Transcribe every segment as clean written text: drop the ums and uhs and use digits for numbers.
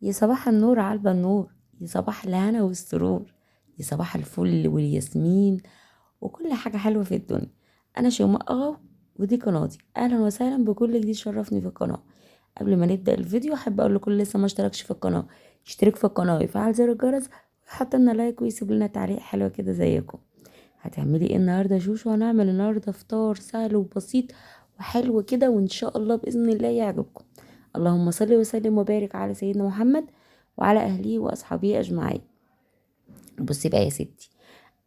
يا صباح النور علبة النور، يا صباح الهنا والسرور، يا صباح الفل والياسمين وكل حاجة حلوة في الدنيا. أنا شيماء أغا ودي قناتي. أهلا وسهلا بكل جديد شرفني في القناة. قبل ما نبدأ الفيديو أحب أقول لكل لسه ما اشتركش في القناة يشترك في القناة ويفعل زر الجرس ويحط لنا لايك ويسيب لنا تعليق حلو كده زيكم. هتعملي ايه النهارده يا شوشو؟ هنعمل النهارده فطار سهل وبسيط وحلو كده، وان شاء الله باذن الله يعجبكم. اللهم صل وسلم وبارك على سيدنا محمد وعلى اهله واصحابه اجمعين. بصي بقى يا ستي،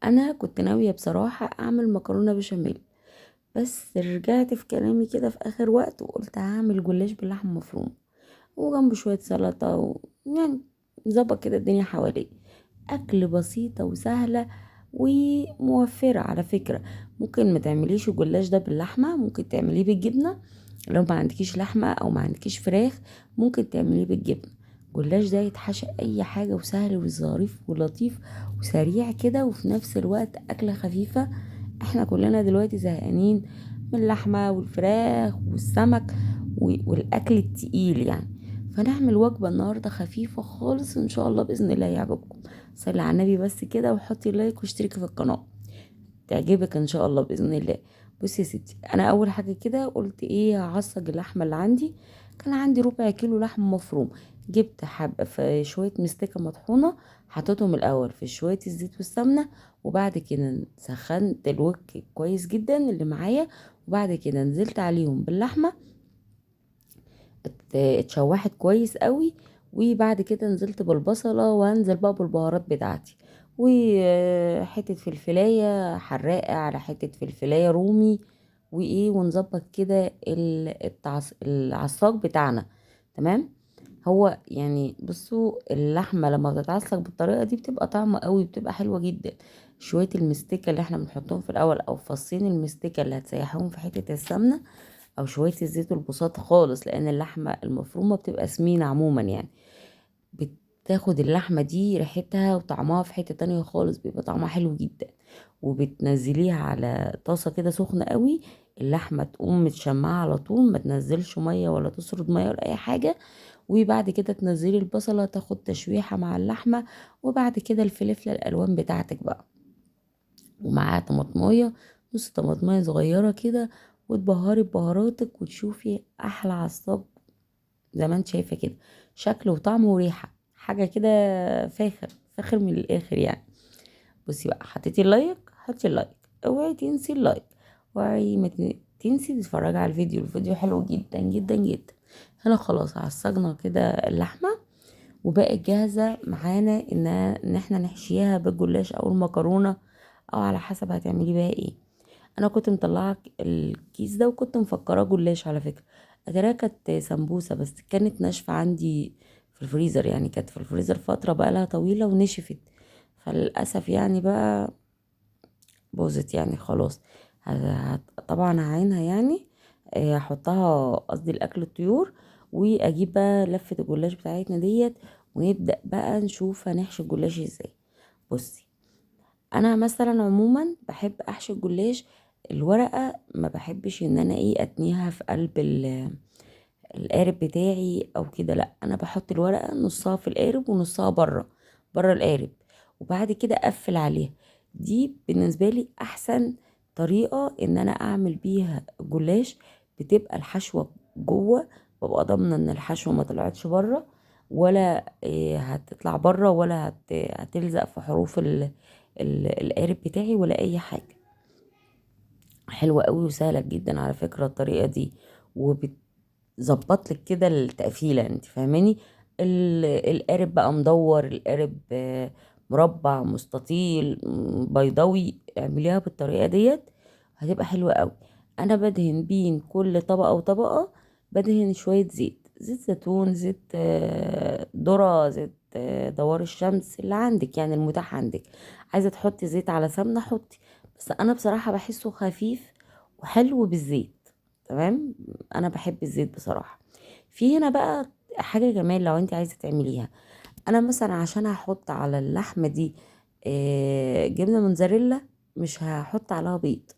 انا كنت ناوية بصراحة اعمل مكرونه بشاميل، بس رجعت في كلامي كده في اخر وقت وقلت هعمل جلاش باللحمه المفرومه وجنبه شوية سلطة، ويعني نظبط كده الدنيا حواليه. اكل بسيطة وسهلة وموفره على فكرة. ممكن ما تعمليش الجلاش ده باللحمه، ممكن تعمليه بالجبنه. لو ما عندكيش لحمه او ما عندكيش فراخ ممكن تعمليه بالجبنه. الجلاش ده يتحشى اي حاجة، وسهل وظريف ولطيف وسريع كده، وفي نفس الوقت اكله خفيفة. احنا كلنا دلوقتي زهقانين من اللحمة والفراخ والسمك والاكل التقيل يعني، فنعمل وجبة النهارده خفيفة خالص ان شاء الله باذن الله يعجبكم. صلي على النبي بس كده، وحطي لايك واشتركي في القناة، تعجبك ان شاء الله باذن الله. بصي يا ستي، انا اول حاجة كده قلت ايه، هعصج اللحمة اللي عندي. كان عندي ربع كيلو لحم مفروم، جبت حبه في شوية مستكه مطحونه، حطيتهم الاول في شوية الزيت والسمنه، وبعد كده سخنت الوك كويس جدا اللي معايا، وبعد كده نزلت عليهم باللحمه، اتشوحت كويس قوي. وبعد كده نزلت بالبصله، وانزل بقى بالبهارات بتاعتي، وحتة فلفلايه حراقه على حتة فلفلايه رومي، وايه، ونظبط كده العصاج بتاعنا. تمام. هو يعني بصوا، اللحمة لما بتتعصج بالطريقة دي بتبقى طعمه قوي، بتبقى حلوة جدا. شوية المستكه اللي احنا بنحطهم في الاول، او فصين المستكه اللي هتسيحهم في حتة السمنة، او شوية الزيت البساط خالص، لان اللحمة المفرومه بتبقى سمينه عموما يعني، بتاخد اللحمة دي ريحتها وطعمها في حتة تانية خالص، بيبقى طعمها حلو جدا. وبتنزليها على طاسه كده سخنة قوي، اللحمة تقوم متشمعه على طول، ما تنزلش مية ولا تسرد مية ولا اي حاجة. وبعد كده تنزلي البصله تاخد تشويحه مع اللحمة، وبعد كده الفلفله الالوان بتاعتك بقى، ومعاها طماطمايه، نص طماطمايه صغيرة كده، وتبهري ببهاراتك، وتشوفي احلى عصاج زي ما انت شايفه كده، شكل وطعم وريحه، حاجة كده فاخر فاخر من الاخر يعني. بصي بقى، حطيتي ال like، حطي ال like، اوعي تنسي ال like، اوعي ما تنسي تتفرجي على الفيديو، الفيديو حلو جدا جدا جدا. هنا خلاص عصجنا كده اللحمة، وبقت جاهزة معانا ان احنا نحشيها بالجلاش او المكرونه، او على حسب هتعملي بيها ايه. انا كنت مطلعه الكيس ده وكنت مفكراه جلاش على فكرة، اتاريها كانت سمبوسة، بس كانت ناشفة عندي في الفريزر، يعني كانت في الفريزر فترة بقى لها طويلة ونشفت، فللاسف يعني بقى باظت يعني خلاص. طبعا هعينها يعني، هحطها قصدي الاكل الطيور، واجيب بقى لفه الجلاش بتاعتنا ديت، ونبدا بقى نشوف هنحشي الجلاش ازاي. بصي انا مثلا عموما بحب احشي الجلاش الورقة، ما بحبش ان انا اتنيها في قلب القارب بتاعي او كده، لا انا بحط الورقة نصها في القارب ونصها بره القارب، وبعد كده اقفل عليها. دي بالنسبة لي احسن طريقه ان انا اعمل بيها جلاش، بتبقى الحشوه جوه، ببقى ضامنه ان الحشوه ما طلعتش بره، ولا هتطلع بره، ولا هتلزق في حروف القارب بتاعي ولا اي حاجة. حلوة قوي وسهلة جدا على فكرة الطريقة دي، وبتظبط لك كده التقفيله، انت فاهماني. القارب بقى مدور، القارب، مربع، مستطيل، بيضاوي، اعمليها بالطريقة ديت هتبقى حلوة قوي. انا بدهن بين كل طبقه وطبقه، بدهن شوية زيت، زيت زيتون، زيت، ذره، زيت، دوار الشمس اللي عندك يعني المتاح عندك. عايزه تحطي زيت على سمنه حطي، بس انا بصراحة بحسه خفيف وحلو بالزيت. تمام، انا بحب الزيت بصراحة. في هنا بقى حاجة كمان لو انت عايزه تعمليها، انا مثلا عشان هحط على اللحمة دي، جبنه موتزاريلا، مش هحط عليها بيض،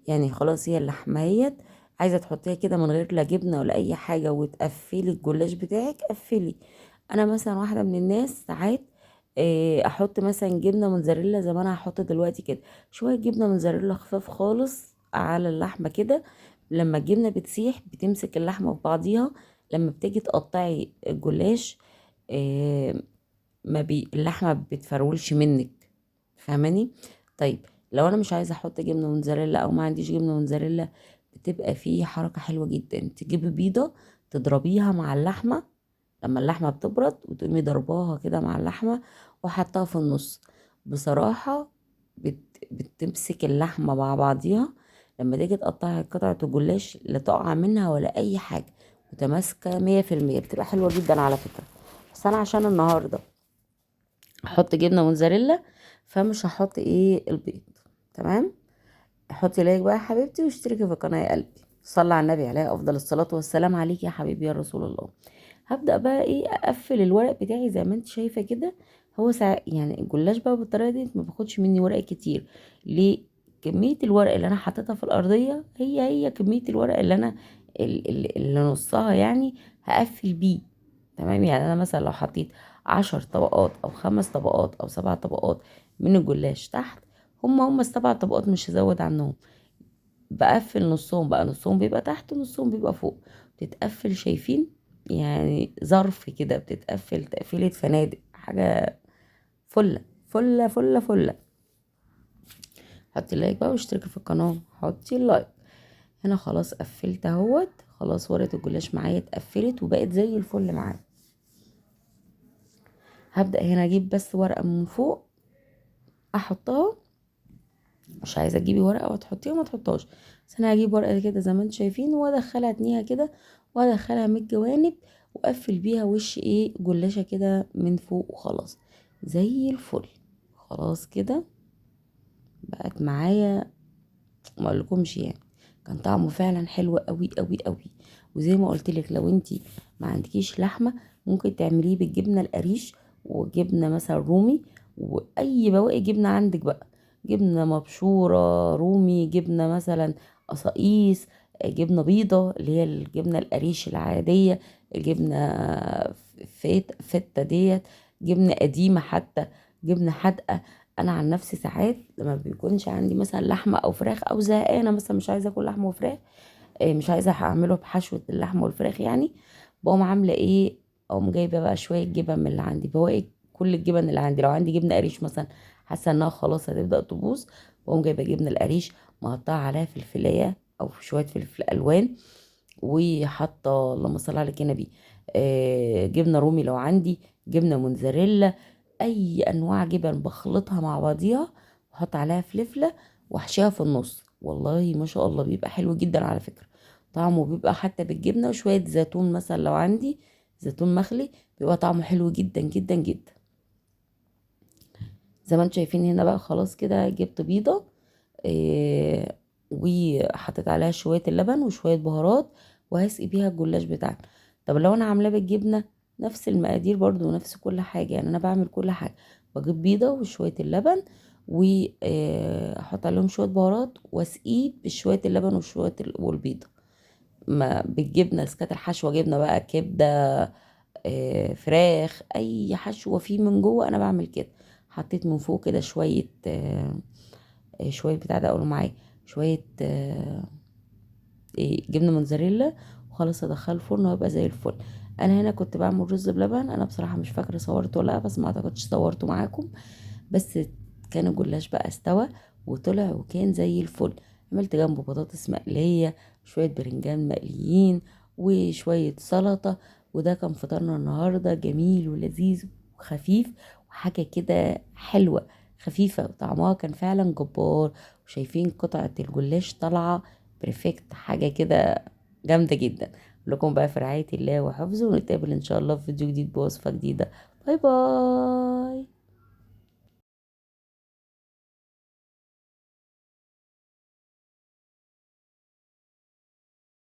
يعني خلاص هي اللحمة اهيت، عايزه تحطيها كده من غير لا جبنه ولا اي حاجة، وتقفلي الجلاش بتاعك قفلي. انا مثلا واحدة من الناس ساعات احط مثلا جبنه موتزاريلا زي ما انا هحط دلوقتي كده، شوية جبنه موتزاريلا خفاف خالص على اللحمة كده. لما الجبنة بتسيح بتمسك اللحمة في بعضيها، لما بتيجي تقطعي الجلاش ما بي اللحمة بتفرولش منك، فاهماني؟ طيب لو انا مش عايزه احط جبنه موتزاريلا او ما عنديش جبنه موتزاريلا، بتبقى فيه حركة حلوة جدا، تجيبي بيضة تضربيها مع اللحمة لما اللحمة بتبرد، وتقومي ضرباها كده مع اللحمة وحطها في النص. بصراحة بتمسك اللحمة مع بعضيها، لما تيجي تقطعي قطعه الجلاش لا تقع منها ولا اي حاجة، متماسكة 100%، بتبقى حلوة جدا على فكرة. بس انا عشان النهارده هحط جبنه موتزاريلا فمش هحط البيض. تمام، حطي لايك بقى يا حبيبتي، واشتركي في القناة يا قلبي. صلي على النبي عليه افضل الصلاة والسلام عليك يا حبيبي يا رسول الله. هبدا بقى اقفل الورق بتاعي زي ما انت شايفه كده. هو يعني الجلاش بقى بالطريقة دي ما باخدش مني ورق كتير. ليه؟ كمية الورق اللي انا حطيتها في الارضية هي كمية الورق اللي انا اللي نصها هقفل بيه. تمام، يعني انا مثلا لو حطيت 10 طبقات او 5 طبقات او 7 طبقات من الجلاش تحت، هم ال7 طبقات مش هزود عنهم. بقفل نصهم بقى، نصهم بيبقى تحت ونصهم بيبقى فوق، بتتقفل شايفين يعني ظرف كده، بتتقفل تقفيلة فنادق، حاجة فلة فلة فلة فلة. حطي لايك بقى واشتركي في القناة، حطي اللايك هنا. خلاص قفلت اهوت، خلاص ورقة الجلاش معايا اتقفلت وبقت زي الفل معايا. هبدأ هنا اجيب بس ورقة من فوق احطها، مش عايزة تجيبي ورقة وتحطيها ما تحطهاش، بس انا هجيب ورقة كده زي ما انتم شايفين وادخلها اتنيها كده، وادخلها من الجوانب واقفل بيها وش جلاشة كده من فوق، وخلاص زي الفل. خلاص كده بقت معايا، ما اقولكمش كان طعمه فعلا حلو قوي قوي قوي. وزي ما قلت لك لو انتي ما عندكيش لحمه ممكن تعمليه بالجبنه القريش وجبنه مثلا رومي، واي بواقي جبنه عندك بقى، جبنه مبشوره رومي، جبنه مثلا قصاقيس، جبنه بيضة اللي هي الجبنة القريش العادية، الجبنة فته ديت، جبنه قديمة حتى، جبنه حادقه. انا عن نفسي ساعات لما بيكونش عندي مثلا لحمه او فراخ، او زهقانه مثلا مش عايزه اكل لحمه وفراخ، مش عايزه اعمله بحشوه اللحمة والفراخ بقوم عامله ايه، اقوم جايبه بقى شوية جبن من اللي عندي، بواقي كل الجبن اللي عندي. لو عندي جبنه قريش مثلا حاسه انها خلاص هتبدا تبوظ، بقوم جايبه جبنه القريش مقطعه عليها فلفلايه او شوية فلفل الوان، وحاطه اللهم صل على النبي، جبنه رومي لو عندي، جبنه موتزاريلا، اي انواع جبن بخلطها مع بعضيها واحط عليها فلفله واحشيها في النص. والله ما شاء الله بيبقى حلو جدا على فكرة، طعمه بيبقى حتى بالجبنه وشوية زيتون مثلا لو عندي زيتون مخلي بيبقى طعمه حلو جدا جدا جدا. زي ما انتم شايفين هنا بقى خلاص كده جبت بيضة، وحطيت عليها شوية اللبن وشوية بهارات، وهسقي بيها الجلاش بتاعنا. طب لو انا عاملاه بالجبنه نفس المقادير برضو ونفس كل حاجة، انا بعمل كل حاجة، بجيب بيضة وشوية اللبن واحط عليهم شوية بهارات واسقيه بشوية اللبن وشوية والبيضة، ما بالجبنه اسكات الحشوه، جبنه بقى كبده، فراخ، اي حشوه فيه من جوه انا بعمل كده. حطيت من فوق كده شوية بتاع ده اقوله معايا، شوية، جبنه موتزاريلا، وخلاص ادخله الفرن ويبقى زي الفل. انا هنا كنت بعمل رز بلبن، انا بصراحة مش فاكره صورته ولا لا، بس ما اعتقدش صورته معاكم، بس كان الجلاش بقى استوى وطلع وكان زي الفل. عملت جنبه بطاطس مقلية، شوية برنجان مقليين، وشوية سلطة، وده كان فطارنا النهارده. جميل ولذيذ وخفيف وحاجه كده حلوة خفيفة، وطعمها كان فعلا جبار. وشايفين قطعه الجلاش طالعه بريفكت، حاجة كده جامدة جدا. لكم بقى في رعاية الله وحفظه، ونتقابل ان شاء الله في فيديو جديد بوصفه جديدة. باي باي.